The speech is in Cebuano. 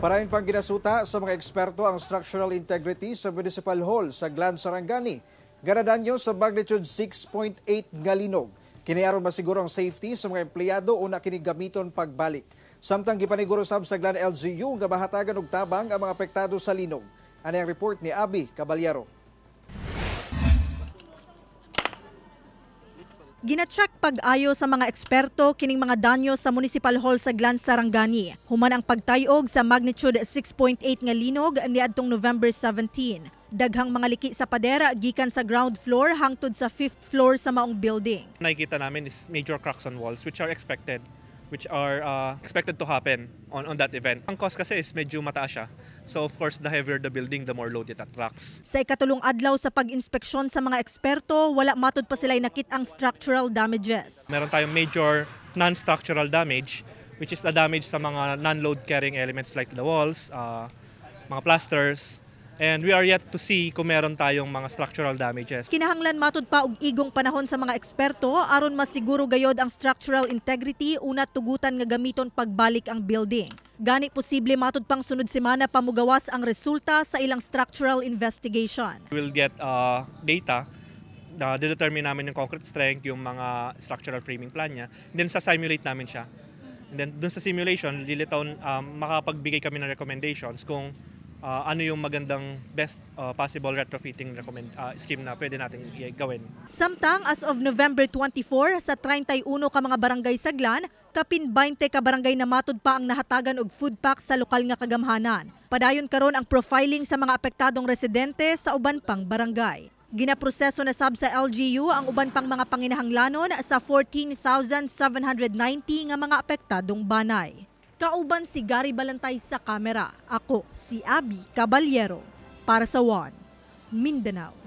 Padayon pang ginasuta sa mga eksperto ang structural integrity sa Municipal Hall sa Glan, Sarangani nga nadanyo sa magnitude 6.8 nga linog. Kini aron masiguro ang safety sa mga empleyado una kini gamiton pagbalik. Samtang gipaniguro sab sa Glan LGU nga mahatagan og tabang ang mga apektado sa linog. Ani ang report ni Abby Caballero. Gina-check pag-ayo sa mga eksperto kining mga danyo sa Municipal Hall sa Glan, Sarangani. Human ang pagtayog sa magnitude 6.8 nga linog niadtong November 17. Daghang mga liki sa pader gikan sa ground floor hangtod sa fifth floor sa maong building. Nakikita namin is major cracks on walls which are expected to happen on that event. Ang cost kasi is medyo mataas siya. So of course, the heavier the building, the more load it attracts. Sa ikatulong adlaw sa pag-inspeksyon sa mga eksperto, wala matud pa sila nakit ang structural damages. Meron tayong major non-structural damage, which is the damage sa mga non-load carrying elements like the walls, mga plasters, and we are yet to see kung meron tayong mga structural damages. Kinahanglan matud pa og igong panahon sa mga eksperto aron masiguro gayod ang structural integrity una tugutan nga gamiton pagbalik ang building. Gani posible matud pang sunod semana pa mugawas ang resulta sa ilang structural investigation. We'll get data na determine namin yung concrete strength, yung mga structural framing plan niya. And then sa simulate namin siya. And then dun sa simulation, lilitaw, makapagbigay kami ng recommendations kung ano yung magandang best possible retrofitting scheme na pwede natin gawin. Samtang as of November 24, sa 31 ka mga barangay sa Glan, kapin 20 ka barangay na matud pa ang nahatagan og food pack sa lokal nga kagamhanan. Padayon karon ang profiling sa mga apektadong residente sa uban pang barangay. Ginaproseso na sab sa LGU ang uban pang mga panginahanglanon sa 14,790 nga mga apektadong banay. Kauban si Gary Balantay sa kamera. Ako si Abby Caballero para sa One Mindanao.